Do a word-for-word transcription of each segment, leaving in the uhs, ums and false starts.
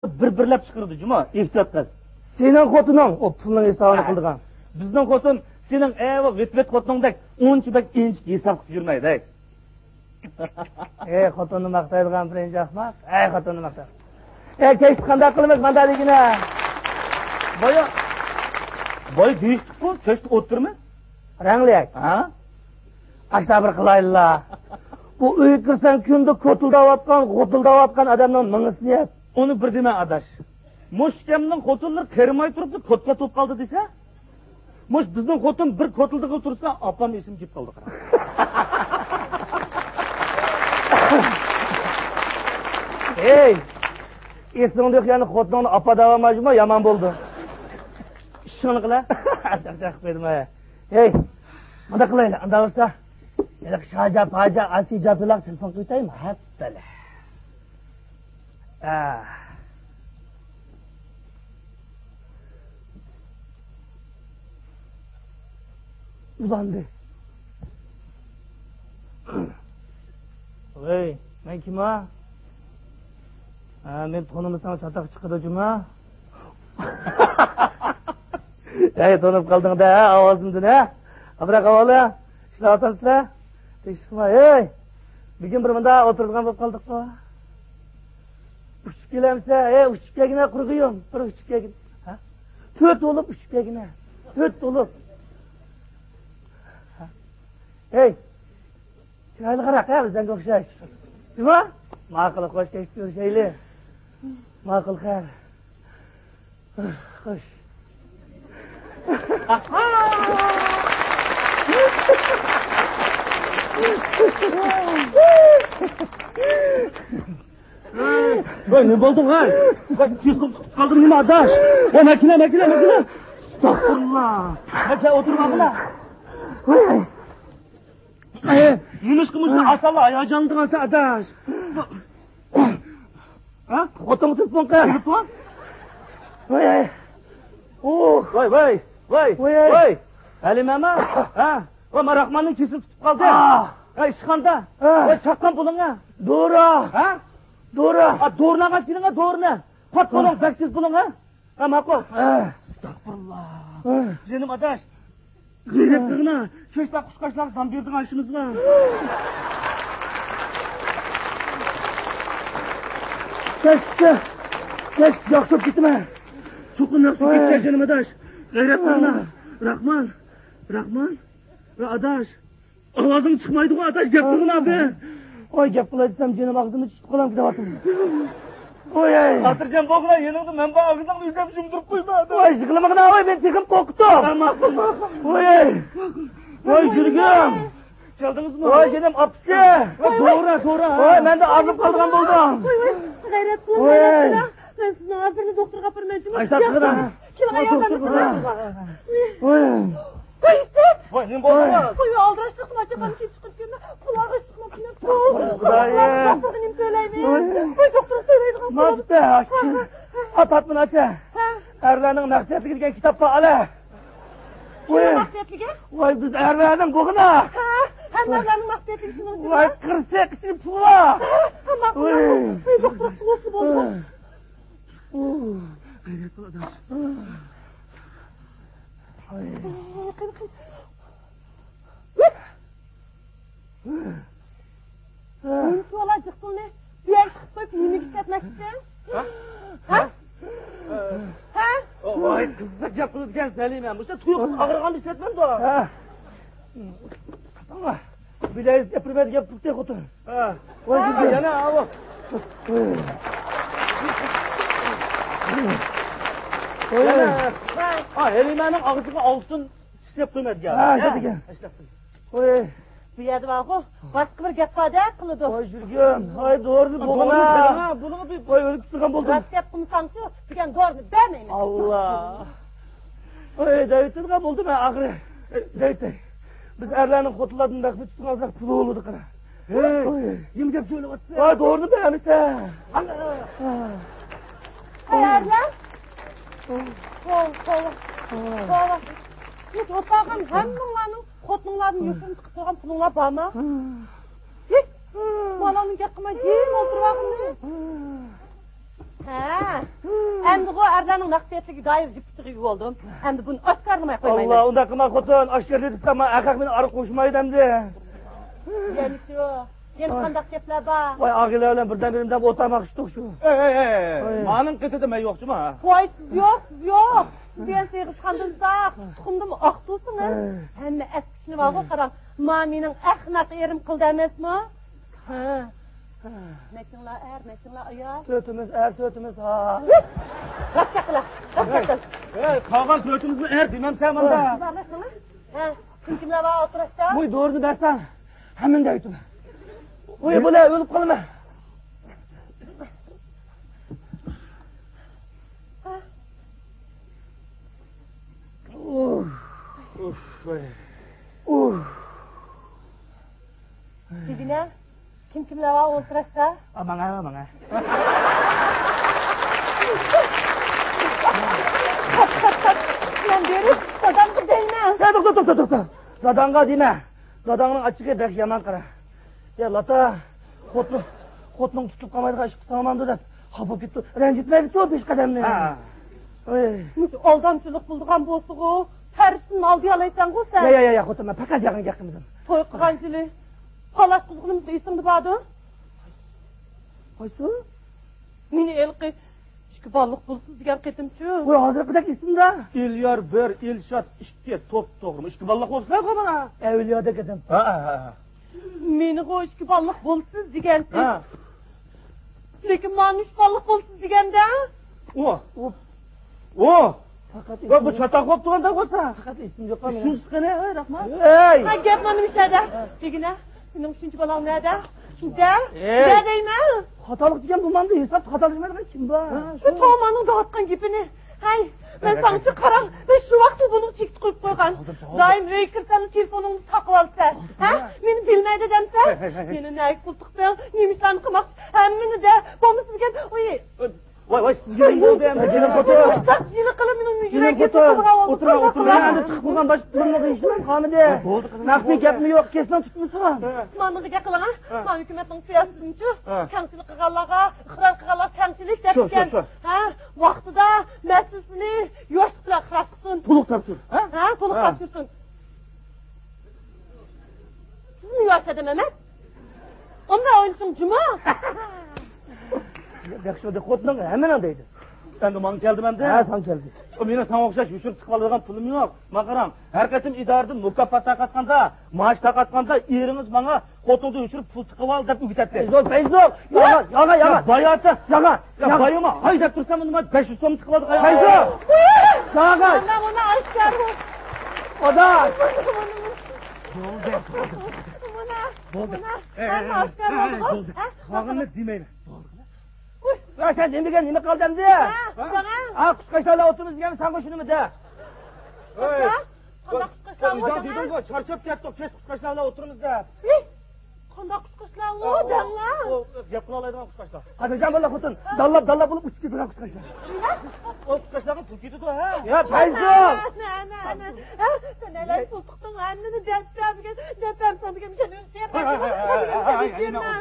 بىر-بىرلەپ چىقىرىدۇ جۇمۇ، ئېھتىيات قىل. سېنىڭ خوتۇنۇڭ ئۇ پۇلنىڭ ھېسابىنى قىلىدىغان. بىزنىڭ خوتۇن سېنىڭ ئەۋۇ ۋىت-ۋىت خوتۇنۇڭدەك ئۇنچە بەك ئىنچىكە ھېساب قىلىپ يۈرمەيدۇ، ھەي. ئەي، خوتۇننى ماختايدىغان بىرىنچى ئەخمەق. ئەي، خوتۇننى ماختايدىغان. ئەي، كەچتە قانداق قىلىمىز، ماندا دېگىنە. بايا، بايا دېيىشتۇققۇ، كەچتە ئولتۇرىمىز. رەڭلىك. ھە؟ ئاشۇنداق بىر قىلايلىلا. بۇ ئۆيگە كىرسەڭ كۈندە كوتۇلداۋاتقان، غوتۇلداۋاتقان ئادەمنىڭ مېڭىسىنى يەپ. ئۇنى بىر دېمە، ئاداش. مۇشۇ ئىكەمنىڭ خوتۇنلىرى قېرىماي تۇرۇپلا كوتلا توپ قالدى دېسە، مۇشۇ بىزنىڭ خوتۇن بىر كوتۇلدىغىلى تۇرسا، ئاپام ئېسىمگە كېلىپ قالدى، قارا. ھەي! ئېسىڭدە يوق يەرنى خوتۇنۇڭنى ئاپا دەۋالمايسىزمۇ؟ يامان بولدى. ئىشىڭنى قىلە. چاقچاق قىلمايدىم، ھەي. ھەي، مۇنداق قىلايلى، ئانداق بولسا، ھېلىقى شاجا، پاجا، ئاسىي جاپىلاغا تېلېفون قىلىۋېتەيمۇ؟ ھەپتىلە. ئا. ئۇلاندى. ۋەي، مەن كىم ھا؟ ھە، مېنى تونۇمىساڭ چاتاق چىقىدۇ جۇما. ھەي، تونۇپ قالدىڭ-دە، ھە، ئاۋازىمدىن، ھە؟ ئابراق ئاۋالى، ئىشلەۋاتامسىلەر؟ تىنچلىقما، ھەي! بۈگۈن بىر مۇنداق ئولتۇرىدىغان بولۇپ قالدۇققۇ. ئۇچۇپ كېلەمسە، ھەي، ئۇچۇپ كەلگىنە قۇرغىيۇم، بىر ئۇچۇپ كەلگىن. ھە؟ تۆت بولۇپ ئۇچۇپ كەلگىنە. تۆت بولۇپ. ھە؟ ھەي! چىرايلىقراق ھە، بىزدەنگە ئوخشاش. جۇما؟ ماقۇل، خوش، كەچتە كۆرۈشەيلى. ماقۇل، خەير. خوش. ۋاي، نېمە بولدۇڭ، ھەي؟ ۋاي، تېز قىلىپ تۇتۇپ قالدىڭ نېمە، ئاداش؟ ۋاي، ماكىنا، ماكىنا، ماكىنا. ئەستەغپۇرۇللا. ھەي، سەن ئولتۇرماقلا. ۋاي. ئەي، نېمىشقا مۇشۇنداق ئاسانلا ھاياجانلىنىدىغانسەن، ئاداش؟ ھە؟ خوتۇنغا تېلېفون قىل. تېلېفون؟ ۋاي، ۋاي. ئۇھ. ۋاي، ۋاي، ۋاي، ۋاي، ۋاي. ۋاي. ھەلىمەما؟ ھە؟ ۋاي، مانا راخماننىڭ كېسىلى تۇتۇپ قالدى. ئاھ. ھە، ئىشخانىدا. ھە. ۋاي، چاققان پۇلۇڭنى. دورا. ھە؟ دورا. ئا، دورىنى ئالغان كېلىڭە، دورىنى. پات بولۇڭ، بەك تېز بولۇڭ، ھە؟ ھە، ماقۇل. ئەستەغپۇرۇللا. جېنىم ئاداش، غەيرەت قىلغىنا، شۇ ئىشلار قۇشقاچلارغا دان بېرىدىغان ئىشىمىزغۇ. كەچكىچە، كەچكىچە ياخشى بولۇپ كېتىمەن. چوقۇم ياخشى بولۇپ كېتىسەن، جېنىم ئاداش. غەيرەت قىلغىنا. راخمان، راخمان، ۋە ئاداش. ئاۋازىڭ چىقمايدىغۇ، ئاداش، گەپ قىلغىن ئابى. ۋاي، گەپ قىلاي دېسەم، جېنىم ئاغزىمنى تۇتۇپ قالامكى دەۋاتىمەن. ۋاي، ۋاي. خاتىرجەم بولغىنا، يېنىڭدا مەن بار، ئاغزىڭنى ئۆزۈم يۇمدۇرۇپ قويما. ۋاي، يىغلىمىغىنا، ۋاي، مېنى تېخىمۇ قورقۇتتۇڭ. ۋاي، ۋاي، جۈرگۈم. كەلدىڭىزمۇ؟ ۋاي، جېنىم ئاپىسى. ۋاي، دورا، دورا. ۋاي، مەن دە ئاغرىپ قالىدىغان بولدۇم. ۋاي، ۋاي، غەيرەت قىلىڭ، ۋاي. غەيرەت قىلىڭ. مەن سىزنىڭ ئاپىرىنى دوختۇرغا ئاپىرىمەن. ئاشۇنداق قىلىڭ. كېلىڭ، ياخشى. ۋاي. قويۇشسىز! ۋاي، نېمە بولدى؟ ۋاي، ئالدىراش چىقتىم، ئاچاقلارنى كېچىقىپ كەلدىم. قۇلاقى چىقماپتىكەن. دوختۇرغا نېمە سۆيلەيمىز؟ ۋاي، دوختۇرغا سۆيلەيدىغان قۇلاق. ماجىتە، ئاچا. ئاپاتمىنى ئاچا. ھە. ئەرلەرنىڭ مەخپىيەتلىكى دېگەن كىتاب بار، ئەلە. ۋاي. مەخپىيەتلىكى؟ ۋاي، بىز ئەرلەرنىڭ بوغىنا. ھە، ھەممە ئەرلەرنىڭ مەخپىيەتلىكى شۇنىڭ ئىچىدە. ۋاي، قىرسىق ئىچىدە پۇل بار. ھە، ھە، ماقۇل، ۋاي. ماقۇل. ۋاي، دوختۇرغا پۇل بولدى. ۋاي. غەيرەت قىل، ئاداش. ۋاي. قېنى، قېنى. ئۇنتۇۋالا جىق پۇلنى بۇ يەرگە تىقىپ قويۇپ نېمىگە ئىشلەتمەكچىسەن؟ ھە؟ ھە؟ ھە؟ ۋاي، قىزىق گەپ قىلىدىكەن سەلىمە. مۇشۇ تۇيۇق ئاغرىغاندا ئىشلەتمەمدۇ؟ ھە. بىلەيسىز، ئەپرىمە دېگەن پۇتى خوتۇن. ھە. ۋاي، ھە، يەنە، ئاۋۇ. ۋاي. يەنە. ھە، ھەلىمەنىڭ ئاغزىغا ئالتۇن سېپ قويمايدىكەن. ھە، ھە، دېگەن. ئىشلەپ قوي. ۋاي. بۇ يەردە بارغۇ، باشقا بىر گەپ باردەك قىلىدۇ. ۋاي، يۈرگۈن. ۋاي، دورىنى بوغۇنا. ۋاي، ئۆلۈپ تۇرغان بولدۇم. راست گەپ قىلمىساڭچۇ، دېگەن دورىنى بەرمەيمەن. ئاللا. ۋاي، دەۋېتىدىغان بولدۇم مەن ئاخىرى. دەۋېتەي. بىز ئەرلەرنىڭ خوتۇنلاردىن مەخپىي تۇتقان ئازراق پۇلى بولىدۇ قانا. ھەي، نېمە گەپ سۆيلەۋاتىسەن؟ ۋاي، دورىنى بەرمىسە. ئەرلەر. توۋا، توۋا. توۋا. بۇ توختاغان ھەممىڭلارنىڭ خوتۇنلاردىن يوشۇرۇن تىقىپ قويغان پۇلۇڭلار بارمۇ؟ ھېي، بالامنى گەپ قىلماي جىم ئولتۇرۇۋالغىنى. ھە. ئەمدىغۇ ئەرلەرنىڭ مەقسەتلىكى دائىر يىپ-يىپىقى بولدۇم. ئەمدى بۇنى ئاشكارىلىماي قويمايمەن. ئاللا، ئۇنداق قىلما خوتۇن، ئاشكارىلىدى دەپ ئەخمەق مېنى ئارا قوشمايدۇ ئەمدى. يەنىچۇ، يەنە قانداق گەپلەر بار؟ ۋاي، ئاغىلار بىلەن بىردەم-بىردەم ئولتۇرماقچىدۇق شۇ. ئەي، ئەي، ئەي، ئەي. مانىڭ قېتىدە مەن يوقچۇما؟ ۋاي، سىز يوق، سىز يوق. سىز دېگەن سېغىز قاندىن ساق، تۇخۇمدىمۇ ئاق تۇرسىڭىز. ئەي. ھەممە ئەسكىشىنى بارغۇ، قاراڭ. ما مېنىڭ ئەخمەق ئېرىم قىلدى ئەمەسمۇ؟ ھە. نەچچىڭلار ئەر، نەچچىڭلار ئايال؟ تۆتىمىز ئەر، تۆتىمىز ھا. راست گەپ قىلە، راست گەپ قىل. ئەي، قالغان تۆتىمىزمۇ ئەر دېمەمسەن ماندا. ھە. كىم كىملەر بار ئولتۇرۇشتا؟ بۇ دورىنى بەرسەڭ، ھەممىنى دەيتىمەن. بۇ بۇلار ئۆلۈپ قالىمەن. ئۇف. ئۇف. دېگىنە، كىم كىملەر بار ئولتۇرۇشتا؟ ئا، ماڭا، ماڭا. مەن بېرىپ دادامغا دەيمەن. ھە، توختا، توختا، توختا. داداڭغا دېمە. داداڭنىڭ ئاچچىقى بەك يامان قارا. يا لاتا، خوتۇن، خوتۇنۇڭ تۇتۇپ قالمايدىغان ئىشقا سالمامدۇ دەپ خاپا بولۇپ كېتىپتۇ. رەنجىتمەيلىچۇ پېشقەدەمنى. ھە. ئەي. مۇشۇ ئالدامچىلىق بولىدىغان بولسىغۇ، پەرىشتىنى ئالدىيالايسەنغۇ سەن. يا، يا، يا، يا، خوتۇن، مەن پەقەت ياخشى گەپ قىلمىدىم. توي قىلغان يىلى پالاش قىلغىنىمىز ئېسىڭدە باردۇ؟ قايسى؟ مېنى ھېلىقى ئىككى بالىلىق بولىسىز دېگەن قېتىمچۇ؟ ۋاي، ھازىرقىدەك ئېسىمدە. ئېليار بىر، ئېلشات ئىككى، توپتوغرىمۇ ئىككى بالىلىق بولسىلەرغۇ مانا. ئەۋلىيادەك ئادەم. ھە، ھە، ھە. مېنىغۇ ئىككى بالىلىق بولىسىز دېگەنتى. ھە. لېكىن مانا ئۈچ بالىلىق بولىسىز دېگەندە. ئۇ. ئۇ. ئۇ. پەقەت ۋە بۇ ئېسىمدە. چاتاق بولۇپ تۇرغاندا بولسا. پەقەت ئېسىمدە يوق مېنىڭ. ئۈچىنچىسى قېنى، ھەي، رەھمەت. ھەي! ھە، گەپ مانا مۇشۇ يەردە. دېگىنە، مېنىڭ ئۈچىنچى بالام نەدە؟ شۇندە؟ ھەي! نە دەيمەن؟ خاتالىق دېگەن بۇ ماندا ھېساب خاتالىشمايدىغان كىم بار؟ ھە، شۇ توماننىڭ دەۋاتقان گېپىنى. ھەي، مەن ساڭىچۇ قاراڭ، مەن شۇ ۋاقىتلا بۇنىڭغا چېكىت قويۇپ قويغان. دائىم ئۆيگە كىرسەملا تېلېفونۇڭنى تاقىۋالىسەن. ھە؟ مېنى بىلمەيدۇ دەمسەن؟ ھەي، ھەي، ھەي. مېنى نەگە پۇل تىقتىڭ؟ نېمە ئىشلارنى قىلماقچى؟ ھەممىنى دە، بولمىسا دېگەن. ئۇي. ۋاي، ۋاي، سىزگە نېمە بولدى ئەمدى؟ جېنىم خوتۇن. مۇشۇنداق يىلى قىلىپ مېنىڭ يۈرەككە تىقىلغان بولدى. ئولتۇرما، ئولتۇرما. ئەمدى تىقىپ بولغان باشقا پۇلۇمنىڭ ھېچنېمە قالمىدى. بولدى، قىلىڭ، نەقمۇ گەپمۇ يوق، كېسىڭ تۇتمىسۇن. مانا گەپ قىلىڭ، ھە؟ مانا ھۆكۈمەتنىڭ سىياسىتىنىچۇ؟ ھە. كەڭچىلىك قىلغانلارغا، ئىقرار قىلغانلارغا كەڭچىلىك دەپ شۇ، شۇ، كەلگەن. شۇ. ھە، ۋاقتىدا مەسىلىسىنى يوشۇرۇپ ئىقرار قىلسۇن. تولۇق تاپشۇر. ھە؟ ھە، تولۇق ھە. تاپشۇرسۇن. سىزمۇ ياش ئادەم ئەمەس. ئۇنداق ئويلىسۇن جۇمۇ. ياخشى بولدى، خوتۇنۇڭ ھەممىنىڭ دەيدۇ. ئەمدى ماڭا كەلدىم ئەمدى. ھە، ساڭا كەلدى. ئۇ مېنىڭ ساڭا ئوخشاش يوشۇرۇپ تىقىۋالىدىغان پۇلۇم يوق. ماڭا قاراڭ، ھەر قېتىم ئىدارىدىن مۇكاپات تارقاتقاندا، مائاش تارقاتقاندا ئېرىڭىز ماڭا خوتۇنۇڭدىن يوشۇرۇپ پۇل تىقىۋال دەپ ئۆگىتەتتى. پەيزۇل، پەيزۇل! ياڭا، ياڭا، ياڭا! يا باياتى! ياڭا! يا بايىما! ھاي دەپ تۇرسام، ئۇنى بەش يۈز سوم تىقىۋالدى. پەيزۇل! ياڭا! مانا، مانا ئاشكارا. ئادا! مانا، مانا. بولدى. مانا، بولدى. مانا. ھەممە ئاشكارا بولدى. بولدى. ھە؟ قالغىنىنى دېمەيلى. بولدى. ۋە سەن نېمە دېگەن، نېمە قالدى ئەمدى؟ ھە، ساڭا؟ ھە، قۇشقاچلار ئولتۇرىمىز دېگەن ساڭا شۇنىمۇ دە. قانداق قۇشقاچلار ئۇ دەڭە؟ دېدىمغۇ، چارچاپ كەتتۇق، كەچ قۇشقاچلار بىلەن ئولتۇرىمىز دەپ. ھېي، قانداق قۇشقاچلار ئۇ دەڭە؟ ئۇ گەپ قىلالايدىغان قۇشقاچلار. قاچان بولدى خوتۇن، داللاپ، داللاپ بولۇپ ئۇچۇپ كېتىدىغان قۇشقاچلار. ئۇ قۇشقاچلارغا پۇل كېتىدۇ، ھە؟ يا پەيزۇل! ئەنە، ئەنە، ئەنە. ھە، سەن ھەلەل پۇل تىقتىڭ، ھەممىنى دەپ بەرگەن، دەپ بەرسەڭ دېگەن مىشەن ئۆزى.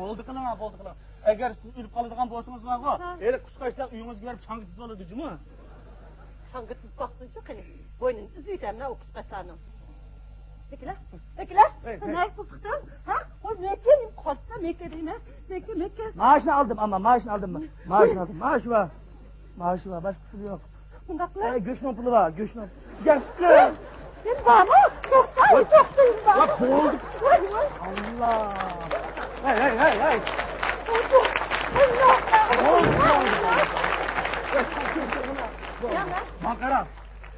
بولدى قىلىڭ، بولدى قىلىڭ. ئەگەر سىز ئۆلۈپ قالىدىغان بولسىڭىز ماڭغۇ، ھە. ھېلى قۇشقاچلار ئۆيىڭىزگە بېرىپ چاڭگا تىزىۋالىدۇ جۇمۇ. چاڭگا تىزىپ باقسۇنچۇ قېنى. بوينىنى ئۈزۈۋېتەرمەن ئۇ قۇشقاچلارنىڭ. مېكىلە، مېكىلە، ھەي، سەن ھەي. نەگە پۇل تىقتىڭ؟ ھە؟ ۋاي مېكە، قورسا مېكە دەيمەن. مېكە، مېكە. مائاشنى ئالدىم، ئامما، مائاشنى ئالدىم. مائاشنى ئالدىم، مائاش بار. مائاشى بار، باشقا پۇل يوق. مۇنداق قىلە. ئەي، گۆشنىڭ پۇلى بار، گۆشنىڭ. گەپ قىل. سېنىڭ بارمۇ؟ توختا، توختا، سېنىڭ بارمۇ؟ ۋاي، بولدى. ۋاي، ۋاي. ئاللا. ھەي، ھەي، ھەي، ھەي. بولدى. بولدى، بولدى. يا، مەن. ماڭا قارا.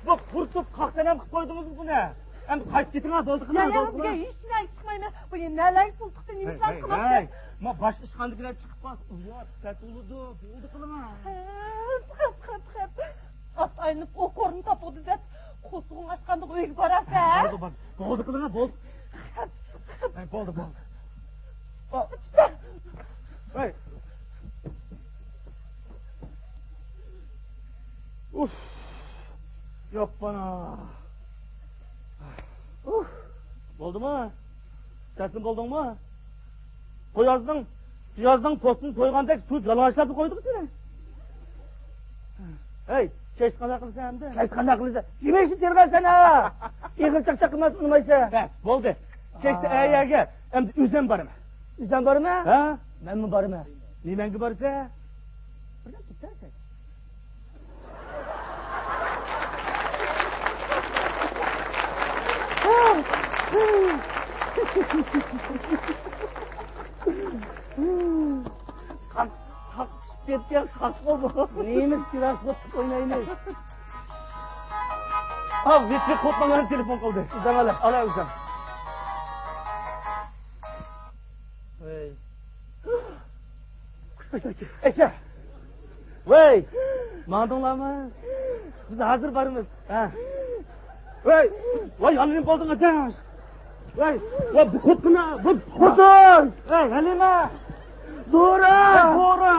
بۇ قۇرۇتۇپ قاق سەنەم قىلىپ قويدىڭىزمۇ بۇنى؟ ئەمدى قايتىپ كېتىڭلار، بولدى قىلىڭلار، يا، يا، بولدى قىلىڭلار. ھېچ نەرسە چىقمايمەن. بۇ يەنە نەلەرگە پۇل تىقتى، نېمە ئىشلارنى قىلماقچى؟ ما باشقا ئىشخانىدىكىلەر چىقىپ قالسا، ئۇلار پىسەت بولىدۇ، بولدى قىلىڭلار. خەپ، خەپ، خەپ، خەپ. ئات ئايلىنىپ ئوق ئورنىنى تاپىدۇ دەپ، قورسىقىڭ ئاچقاندا ئۆيگە بارارسەن. بولدى، بولدى. بولدى قىلىڭلار، بولدى. خەپ، خەپ. ھەي، بولدى، بولدى. ھەي. ئۇف. ياپپانا. ئۇف. بولدىمۇ؟ تەسلىم بولدۇڭمۇ؟ قويازنىڭ، پىيازنىڭ پوستىنى سويغاندەك سويۇپ يالىڭاچلاپلا قويدۇق سېنى. ھەي، كەچتە قانداق قىلىسەن ئەمدى؟ كەچتە قانداق قىلىسەن؟ يېمەكلىك تېرىغانسەن ھە. ئېغىر چاقچاق قىلماس، ئۇنىمايسەن. ھە، بولدى. كەچتە ھە. ئەيەرگە ئەمدى ئۆزۈم بارىمەن. ئۆزۈم بارىمەن؟ ھە؟ مەنمۇ بارىمەن. نېمەڭگە بارىسەن؟ بىردەم تۇرسەن. قاق-، قاق-، قاق-، كەتكەن قاقما بۇ. نېمە كروسۋورد ئوينايمىز؟ ئاۋ، ۋىترى قوتماڭلار تېلېفون قىلدى. ئۆزۈڭ ئالا، ئالا ئۆزۈڭ. ۋەي. ئەكە. ۋەي. ماڭدىڭلارمۇ؟ بىز ھازىر بارىمىز. ھە. ۋەي. ۋاي، ھالىم بولدۇڭ ئەكەڭ. ۋەي. ۋاي، بۇ خوتۇن، بۇ خوتۇن. ۋەي، ھەلىمە. دورا. ۋەي، دورا.